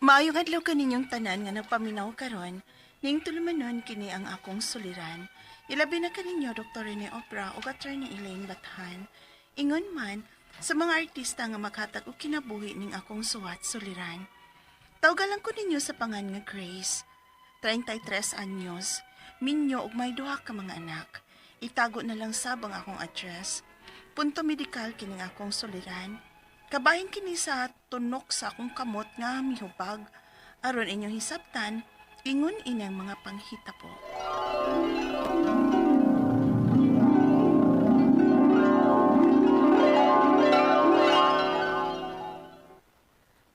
Maayong adlaw kaninyong tanan nga nagpaminaw karon, ning tulumanon kini ang akong suliran. Ilabi na kaninyo Dr. Rene Opra ug Attorney Elaine Bathan. Ingon man sa mga artista nga makatag og kinabuhi ning akong suwat suliran. Tawgalan ko ninyo sa pangan nga Grace. 33 anyos, minyo ug may duha ka mga anak. Itago na lang sabang akong address. Punto medikal kining akong suliran. Kabahin kini sa tunok sa akong kamot nga mihubag. Aron inyong hisabtan, ingon inang mga panghita po.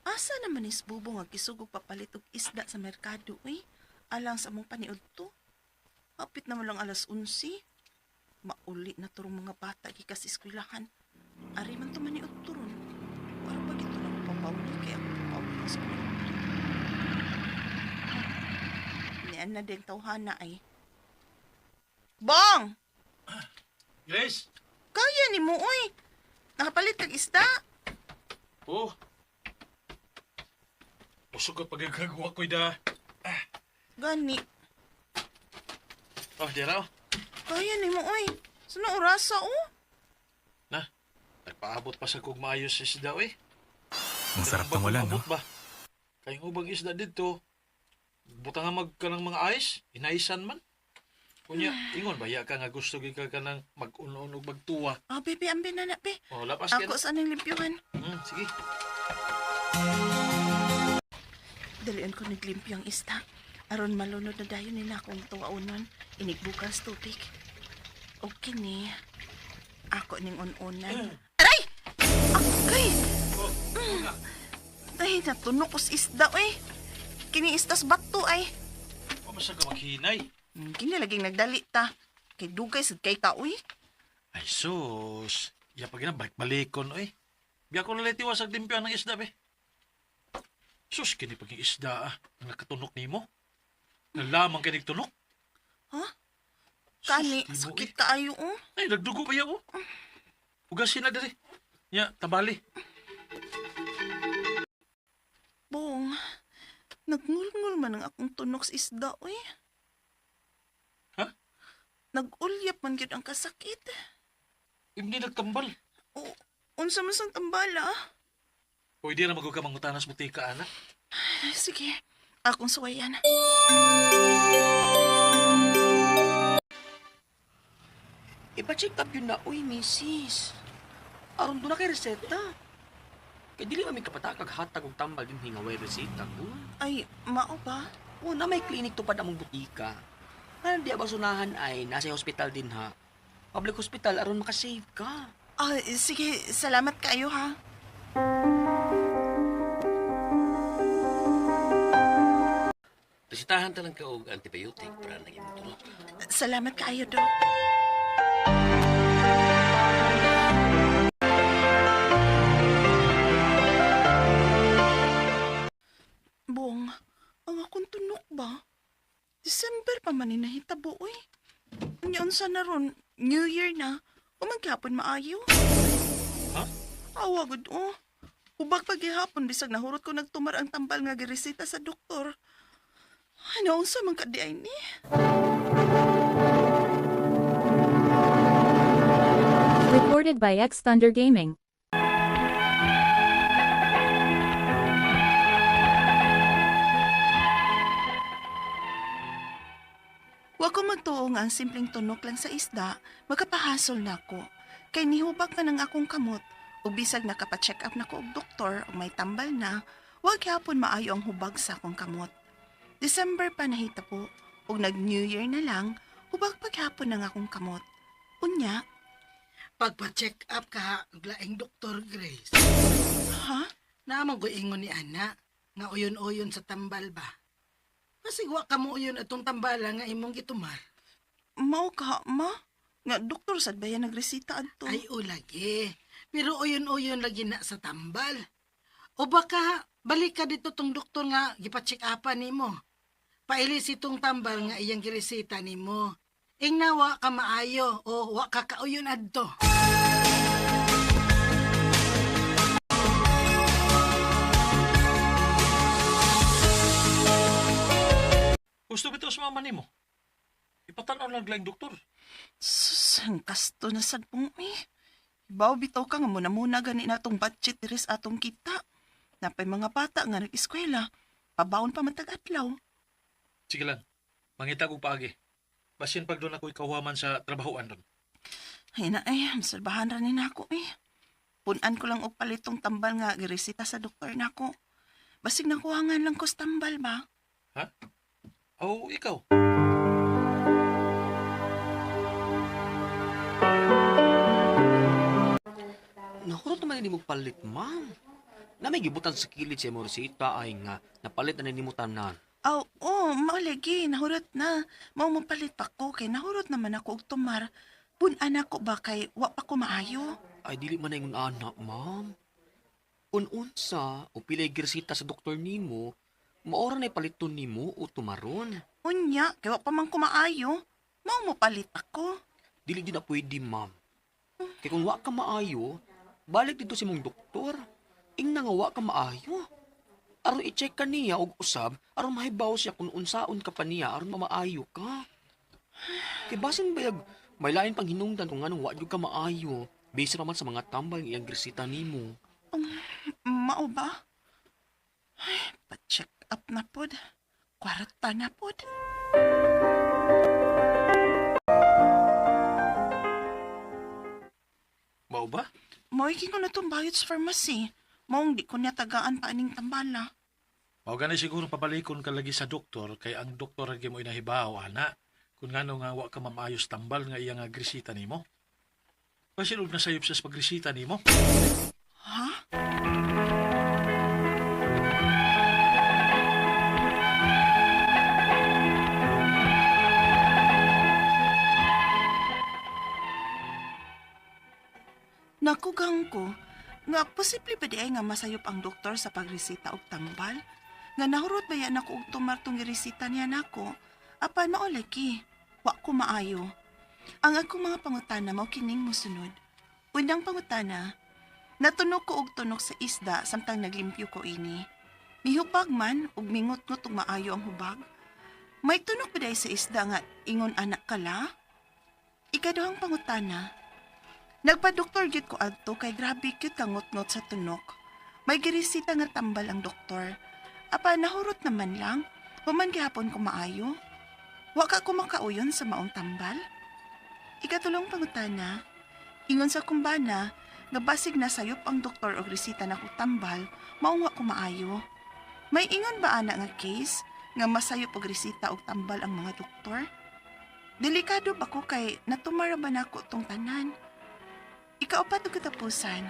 Asa naman is bubong nga gisugog papalit og isda sa merkado, uy? Alang sa among paniud to. Hapit naman lang alas 11. Mauli na turong mga bata gikas eskwelahan. Ari man to maniud to ron. Para pag ito na papauli kaya ako papauli sa paniud to. Nian na din tawhana ay. Bong! Grace! Kaya ni mo, uy! Nakapalit kag isda. Oh. Usog ka pagkagawa ko da. Gani. Oh, di raw. Kaya ni mo, uy. Sana orasa, oh. Na, nagpaabot pa sa kog maayos sa isda, uy. Ang sarap ng wala, no? Abot ba? Kayong ubang isda dito, butang nga mag ka ng mga ice, inaisan man. Kunya, ingon ba, ya ka nga gusto gyud ka ng mag-unon og magtuwa. Oh, baby, ambi na na, be. Oh, lapas ka. Ako sa nang limpyuhan. Sige. Dalian ko naglimpyo ang isda. Aron malunod na dayon nila akong tuwaunon. Inigbukas tubig. O kini, ako ning ununan. Aray! Akay! Ay, natunok ko sa isda, oy. Kini isdas bato, ay. O, basta ka maghinay. Kini laging nagdali ta. Kay dugay sad kay ka, uy. Ay, sus. Ya pag ina, balik-balikon, oy. Biya ko nalitiwas ag limpyo ng isda, be. Sus, kini pag yung isda, ah, ang nakatunok nimo. Nalamang kinig tunok. Ha? Kani, Sus, di mo, sakit eh. kaayo, oh. Ay, nagdugo pa yaw, oh. Ugasin na diri. Ya, tabali. Bong, nagngulngul man ang akong tunok sa isda, uy. Ha? Nagulyap man gyud ang kasakit. Hindi nagtambal. O, unsa man sang tambala? Uy, di na magug ka mangutanas butika, anak. Ay, sige, akong suwayan. Ipa-check up yun na, uy, misis. Aron doon na kay reseta. Kay dili man mi kapatakag hatag og tambal din hingaway reseta ko. Ay, mao ba? O na may clinic tupad among butika. Ano di ba sunahan ay nasa hospital din ha. Public hospital aron makasave ka. Ah, sige, salamat kayo ha. Resitahan ta lang ka og antibiotic para nang imong tunok. Salamat kayo, Dok. Bong, ang akong tunok ba? December pa man ni nahitabo, uy. Unya unsa na ron, New Year na. Umaghapon maayo. Ha? Awa gud oh. Hubag paghihapon bisag nahurot ko nagtumar ang tambal nga gireseta sa doktor. Ano unsa man ka di ay ni? Recorded by X Thunder Gaming. Wa ko magtuo nga ang simpleng tunok lang sa isda, magkapahasol na ako. Kay nihubag man ang akong kamot, ug bisag nakapa-check up na ko og doktor ug may tambal na, wa gyapon maayo ang hubag sa akong kamot. December pa nahita po, ug nag New Year na lang, hubag paghapon ang akong kamot. Unya, Pagpa-check up ka og laing Doktor Grace. Ha? Naman ko ingon ni ana nga uyon-uyon sa tambal ba. Basig wa ka mo uyon atong tambala nga imong gitumar. Mao ka, ma? Nga doktor sad ba yan nagresita adto? Ay o lagi. Pero uyon-uyon lagi na sa tambal. O baka balik ka dito tong doktor nga gipa-check upan nimo. Pailis itong tambal nga iyang gireseta nimo. Ingna wa ka maayo o wa ka kauyon adto. Gusto bitaw sa mama nimo. Ipatan-aw lang laing doktor. Sus, ang kasto na sad pong eh. Ibaw bitaw ka nga muna-muna gani na atong budget diri sa atong kita. Napay mga bata nga nag-eskwela. Pabaon pa man tag adlaw. Sige lang. Mangita kog paagi. Basin pag doon ako ikawaman sa trabahoan doon. Ay na ay, masalbahan ra ni nako eh. Punan ko lang og palitong tambal nga giresita sa doktor nako. Basig nakuhangan lang ko sa tambal ba? Ha? Oh, ikaw. Nahurot naman ni mo palit, ma'am. Na may gibutan sa kilid sa imong resita ay nga napalit na nimo tanan. Aw, oh, maulagi, nahurot na. Mao mo palit pa ko kay nahurot naman ako og tumar. Punan ako ba kay wa pa ko maayo? Ay dili man na ingon ana, ma'am. Kun unsa o pilay giresita sa doktor nimo, maora na paliton nimo o tumaron. Unya, kay wa pa man ko maayo. Mao mo palit ako. Dili gyud na pwede, ma'am. Kay kung wa ka maayo, balik dito sa imong doktor. Ingna nga wa ka maayo. Aron i-check ka niya og usab, aron mahibaw siya kung unsaon ka pa niya aron mamaayo ka. Kay basin bayag may lain pang hinungdan kung nganong wa gyud ka maayo. Bisa naman sa mga tambal nga iyang gresita nimo. Mao ba? Ay, pa-check up na pod. Kwarta na pod. Mao ba? Mo'y ko na itong bayot sa pharmacy. Maong di ko niya tagaan pa aning tambala. Mao gani siguro pabalikon ka lagi sa doktor kay ang doktor lagi mo inahibaw ana. Kung ngano nga wa ka mamayos tambal nga iya nga gresita nimo. Basin og nasayop sa pagresita nimo. Ha? Nakugang ko, nga posible ba di ay nga masayop ang doktor sa pagresita og tambal? Nga nahurot ba yan ako og tumar tong giresita niya nako? Apan maulagi, wa ko maayo. Ang akong mga pangutana mao kining mosunod. Unang pangutana, natunog ko og tunok sa isda samtang naglimpyo ko ini. Mihubag man ug mingot-ngot og maayo ang hubag. May tunok ba diay sa isda nga ingon anak kala? Ikaduhang pangutana, nagpa-doktor gyud ko adto kay grabe gyud kangot-ngot sa tunok. May giresita nga tambal ang doktor. Apa nahurot naman lang, human gihapon ko maayo. Wa ka kumakauyon sa maong tambal? Ikatulong pangutana, ingon sa kumbana, nga basig na sayop ang doktor og resita na tambal, maong wa ko maayo. May ingon ba ana nga case nga masayop og resita og tambal ang mga doktor? Delikado ba ko kay natumara ba nako tong tanan? Ikaupat og katapusan,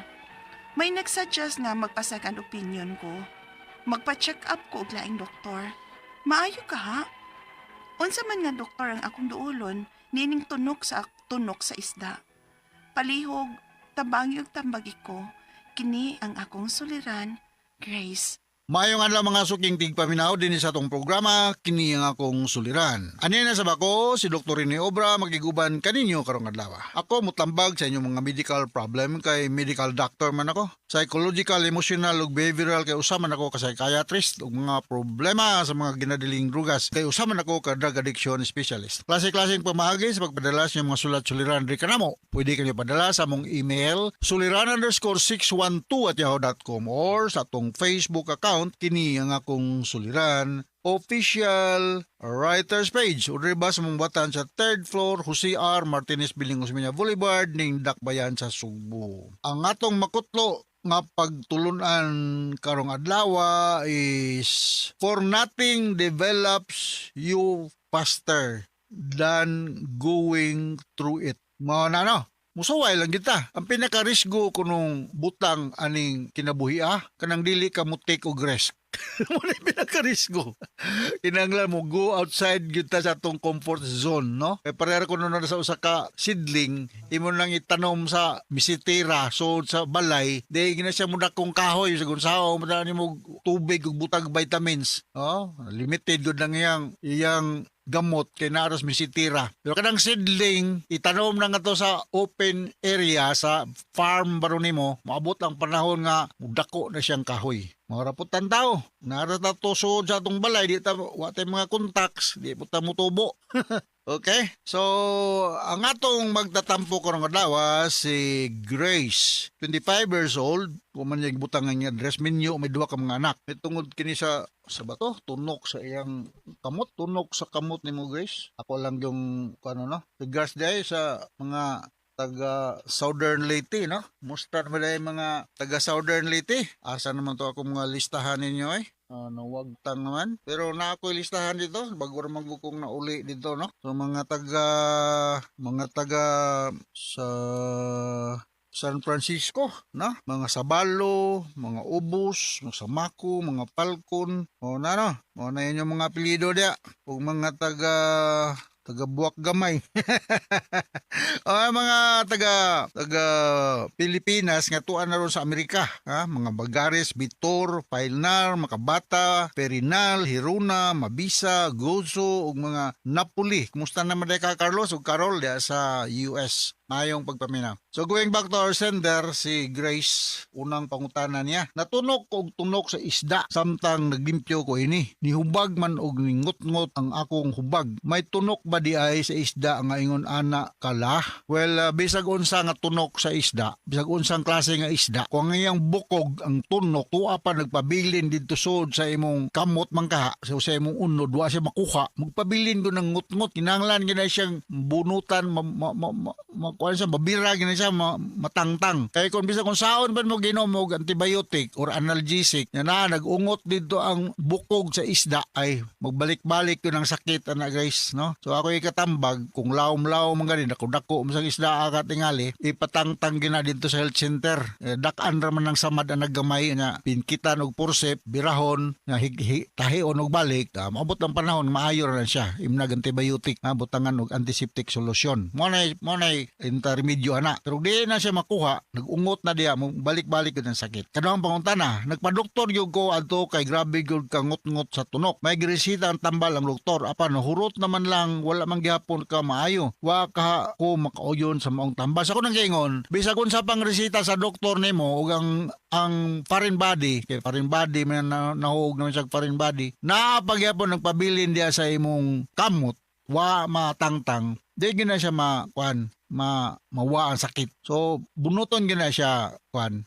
may nagsuggest nga magpa-second opinion ko. Magpa-check up ko og laing doktor. Maayo ka ha? Unsa man nga doktor ang akong duolon, nining tunok sa isda. Palihog, tabangi og tambagi ko, kini ang akong suliran, Grace. Maayong adlaw mga suking tigpaminaw dinhi sa atong programa kini ang akong suliran. Ani na sa bako si Dr. Rene Obra magiguban kaninyo karong adlaw. Ako mutambag sa inyong mga medical problem kay medical doctor man ako. Psychological, emotional ug behavioral kay usa man ako ka psychiatrist ug mga problema sa mga ginadiling drugas kay usa man ako ka drug addiction specialist. Klase-klaseng pamaagi sa pagpadala sa inyong mga sulat suliran diri kanamo. Pwede kanyo padala sa among email suliran_612@yahoo.com or sa atong Facebook account kini ang akong suliran official writers page o ba sa mong batan sa third floor Jose R. Martinez Building, Osmeña Boulevard ning Dakbayan sa Sugbo. Ang atong makutlo nga pagtulunan karong adlaw is for nothing develops you faster than going through it. Mao na no. Musuway lang kita. Ang pinakarisgo kunong butang aning kinabuhi ah, kanang dili ka mo take og risk. Mo na pinakarisgo. Kinahanglan mo go outside gyud ta sa atong comfort zone, no? Kay pareha kuno na sa usa ka seedling, imo nang itanom sa misitira, so sa balay, di gina siya mo dakong kahoy sa sao mo nimo tubig ug butag vitamins, oh? Limited gud lang iyang iyang gamot kay naa ras misitira. Pero kanang seedling, itanom na nga to sa open area sa farm baron nimo, moabot ang panahon nga mudako na siyang kahoy. Mga raputan tao, nara ta to suod sa atong balay, di ta wa tay mga contacts, di po ta mutubo. Okay? So, ang atong magtatampo karong adlaw si Grace, 25 years old, kung man niya gibutang ang address, minyo, may duha ka mga anak. May tungod kini sa bato, tunok sa iyang kamot, tunok sa kamot nimo, Grace. Ako lang yung ano, no? Regards diay sa mga taga Southern Leyte, no? Musta naman diay mga taga Southern Leyte? Asa naman to ako mga listahan ninyo eh? Nawagtang naman. Pero na ako'y listahan dito, bago ra man kong nauli dito, no? So mga taga sa San Francisco, no? Mga Sabalo, mga Ubus, mga Samaco, mga Falcon, o na, no? O na yun yung mga apelyido diya. Ug mga taga taga Buwak Gamay. O mga taga taga Pilipinas nga tuan na ron sa Amerika, ha? Mga Bagares, Bitor, Pailnar, Makabata, Perinal, Hiruna, Mabisa, Gozo ug mga Napoli. Kumusta naman day ka, Carlos ug Carol, diya sa US? Mayong pagpaminaw. So going back to our sender, si Grace, unang pangutana niya. Natunok og tunok sa isda samtang naglimpyo ko ini. Nihubag man og ningutngot ang akong hubag. May tunok ba di ay sa isda nga ingon ana kala? Well, bisag unsa nga tunok sa isda, bisag unsang klase nga isda, kung ang iyang bukog ang tunok, tuwa pa nagpabilin didto sud sa imong kamot man kaha, sa imong unod, wa siya makuha, magpabilin ko ng ngut-ngut, kinahanglan gina siyang bunutan, ma, ma, ma, ma, ma, kuan siya, mabira gina siya, matangtang. Kaya kung bisag kung saon pa mo ginom og antibiotic or analgesic, na, na nag-ungot dito ang bukog sa isda, ay magbalik-balik yun ang sakit ana, guys, no? So ako ikatambag, kung lawom-lawom man gani, dako-dako mo sa isda ka tingali, ipatangtang gina dito sa health center. Eh, dak-an ra man ng samad ang naggamay nga pinkitan og forceps, birahon, nga tahion og balik, maabot ang panahon maayo ra na siya. Imnag antibiotic, ha, butangan og antiseptic solution. Mo na intermedyo ana. Pero di na siya makuha, nag-ungot na diya, mo balik-balik yun ang sakit. Kanang pangutana, nagpa-doktor gyud ko adto kay grabe gyud ka ngut-ngut sa tunok. May giresita ang tambal ang doktor, apan hurot naman lang, wala man gihapon ka maayo. Wa ka ko makauyon sa maong tambal. Sa ko nang giingon, bisag unsa pang resita sa doktor nimo ug ang foreign body, kay foreign body man na, nahuog naman siya foreign body, naa pagyapon nagpabilin diya sa imong kamot, wa matangtang, di gina siya ma kuan, ma mawa ang sakit. So bunuton gina siya, kuan,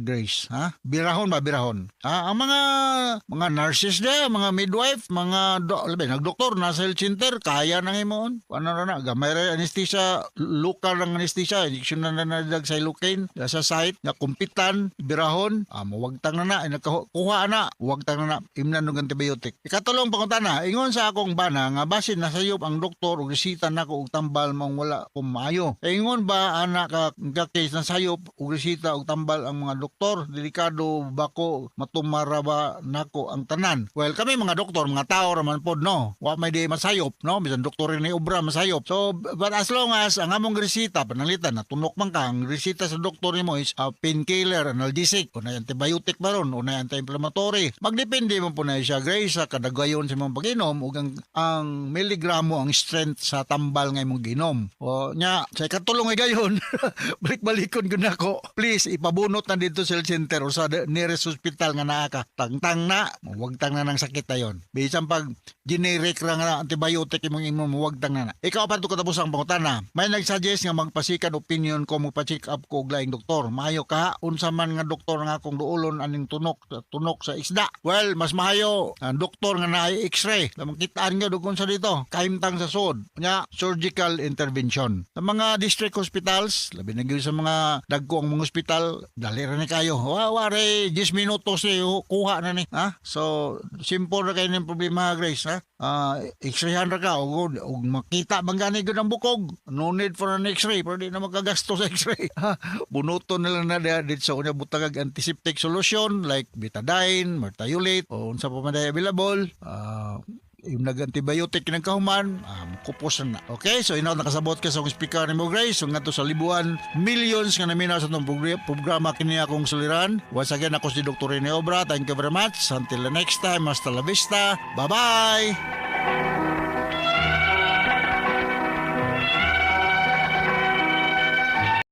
Grace, ha? Birahon ba, birahon? Ah, ang mga nurses dia, mga midwife, mga labi, nagdoktor na sa health center, kaya nang imon. Ano na na, gamay ra anesthesia, local ang anesthesia, injection na na na xylocaine sa site, nga kumpitan, birahon, mawagtang na na, ay, nagkakuha na, wagtang na na, imnan og antibiotic. Ikatulong pangutana, ingon sa akong bana nga basin nasayop ang doktor og resita nako og tambal mong wala ko maayo. Ingon ba ana ka case na sayop og resita og tambal ang mga doktor, delikado ba ko, matumara ba nako ang tanan? Well, kami mga doktor, mga tao raman pod, no. Wa may di masayop, no? Bisan doktor ni obra masayop. So, but as long as ang among resita, pananglitan, natunok man ka, ang resita sa doktor nimo is painkiller, analgesic, o na antibiotic ba ron, o na anti-inflammatory. Magdepende mo po na siya, Grace, sa kadagayon sa imong pag-inom ug ang miligramo ang strength sa tambal nga imong ginom. O nya, sa ikatulong ay gayon, balik-balikon ko nako. Please, ipabunot na dito sa health center o sa nearest hospital nga naa ka. Tangtang na, wagtang na ng sakit ayon. Bisan pag generic ra nga antibiotic imong imong, wagtang na na. Ikaw pa to katapos ang pangutana. May nagsuggest nga magpa-second opinion ko, magpa-check up ko og laing doktor. Maayo ka, unsa man nga doktor nga akong duolon aning tunok tunok sa isda? Well, mas maayo ang doktor nga naay x-ray. Makitaan nga dukon sa dito. Kahimtang sa sud. Nya, surgical intervention. Sa mga district hospitals, labi na gyud sa mga dagko ang mga hospital, dali ra ni kayo. Wa wa re 10 minutos eh, kuha na ni. Ha? So, simple ra kayo ng problema, Grace, ha? X-rayhan ra ka og makita man gani gyud ang bukog. No need for an x-ray, pero di na magkagasto sa x-ray. Bunuton nila na diha dito sa unya, butang og antiseptic solution like betadine, mertiolate o unsa pa man day available. Yung nag-antibiotic ng kahuman, kupos na na. Okay, so inaw nakasabot ka sa akong speaker ni mo, Grace. So nga to sa libuan, millions nga naminaw sa itong programa kini akong suliran. Once again, ako si Dr. Rene Obra. Thank you very much. Until the next time, hasta la vista. Bye-bye!